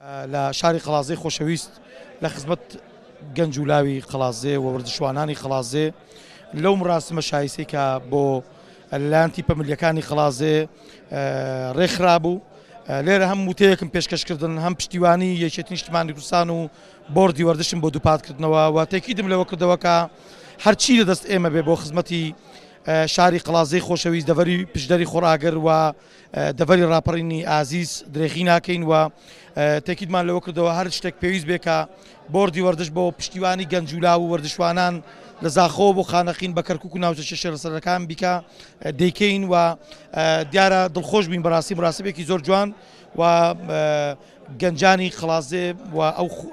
لە شاری قەڵادزێی خۆشەویست لە خزمەت گەنج و لاوی قەڵادزێ و وەرزشوانانی قەڵادزێ لەو مراسمە شایستەی کە بۆ لەلایەن تیپە ملیەکانی قەڵادزێ ڕێکخرابوو لێرە هەم وتەیەکم پێشکەشکردن هەم پشتیوانی یەکێتی نیشتمانی کوردستان و بۆردی وەرزشم بۆ دووپاتکردنەوە و تێکیدم لەوە کردەوە کە هەرچی لە دەست ئێمە بێ بۆ خزمەتی شاری قەڵادزێی خۆشەویست دەڤەری پشدەری خۆڕاگر و دەڤەری ڕاپەڕینی ئازیز درێغی ناکەین و تێکیدمان لەوە کردەوە هەر شتێک پێویست بێ کە بۆردی وەرزش بۆ پشتیوانی گەنج و لاو و وەرزشوانان لە زاخۆ بۆ خانەقین بە کەرکک و ناوچە شێرەسەرەکان بیکە دەیکەین و دیارە دڵخۆش بین بەڕاستی مراسبێکی زۆر جوان و گەنجانی قەڵادزێ و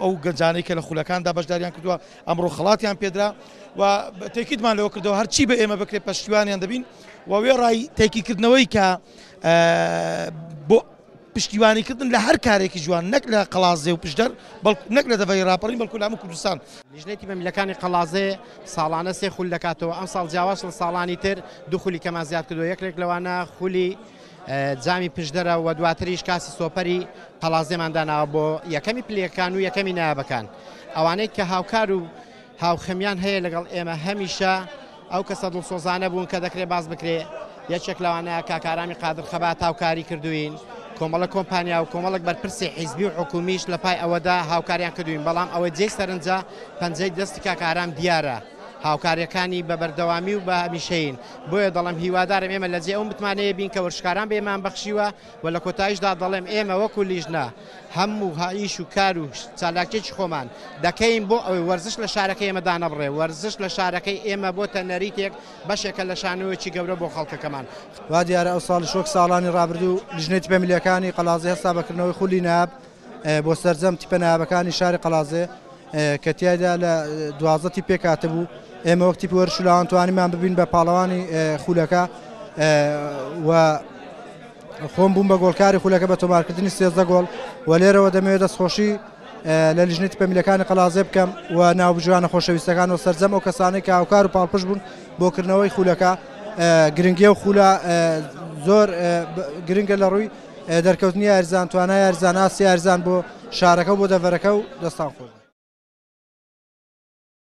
ئەو گەنجانەی کە لە خولەکاندا بەشداریان کردووە ئەمڕۆ خەڵاتیان پێدرا و تێکیدمان لەوە کردەوە هەرچی بە ئێمە بکرێت پشتیوانیان دەبین و وێڕای تێکیکردنەوەی کە بۆ پشتیوانیکردن لە هەر کارێکی جوان نەک لە قەڵادزێ و پشدەر بەڵکو نەک لە دەڤەری ڕاپەڕین بەڵکو لە هەموو کوردستان. لیژنەی تیپە میلەکانی قەڵادزێ ساڵانە سێ خول دەکاتەوە، ئەمساڵ جیاواز لە ساڵانی تر دوو خولی کەمان زیاد کردووە، یەکێک لەوانە خولی جامی پشدەرە و دواتریش کاسی سۆپەری قەڵادزێمان داناوە بۆ یەکەمی پلەکان و یەکەمی نایابەکان. ئەوانەی کە هاوکار و هاوخەمیان هەیە لەگەڵ ئێمە هەمیشە ئەو کەسە دڵسۆزانە بوون کە دەکرێت باس بکرێ یەکێک لەوانە کاک ئارامی قادر خەبات هاوکاری کردوین کۆمەڵە کۆمپانیا و کۆمەڵک بەرپرسی حیزبی و حکومیش لە پای ئەوەدا هاوکاریان کردوین بەڵام ئەوەی جێی سەرنجە پەنجەی دەستی کاک ئارام دیارە هاوکاریەکانی بە بەردەوامی و بە هەمیشەیین بۆیە دەڵێم هیوادارم ئێمە لە جێ ئەو متمانەیە بین کە وەرزشکاران بە ئێمەیان بەخشیوە و لە کۆتاییشدا دەڵێم ئێمە وەکو لیژنە هەموو ئیش و کار و چالاکیەکی خۆمان دەکەین بۆ ئەوەی وەرزش لە شارەکەی ئێمە دانەبڕێ، وەرزش لە شارەکەی ئێمە بۆتە نەریتێک، بەشێکە لە شانۆیەکی گەورە بۆ خەڵکەکەمان. وا دیارە ئەوساڵیش وەک ساڵانی ڕابردوو لیژنەی تیپە میللیەکانی قەڵادزێ هەستا بە کردنەوەی خولی نایاب بۆ سەرجەم تیپە نایابەکانی شاری قەڵادزێ کە تیایدا لە 12 تیپ پێکهاتبوو، ئێمە وەک تیپی وەرزش و لاوان توانیمان ببین بە پاڵەوانی خولەکە و خۆم بووم بە گۆڵکاری خولەکە بە تۆمارکردنی 13 گۆڵ و لێرەوە دەمەوێت دەستخۆشی لە لیژنەی تیپە میلەکانی قەڵادزێ بکەم و ناوبژیوانە خۆشەویستەکان و سەرجەم ئەو کەسانەی کە هاوکار و پاڵپشت بوون بۆ کردنەوەی خولەکە گرنگی و خولە زۆر گرنگە لە ڕووی دەرکەوتنی یاریزان توانای یاریزان ئاستی یاریزان بۆ شارەکە و بۆ دەڤەرەکە و دەستان خۆش.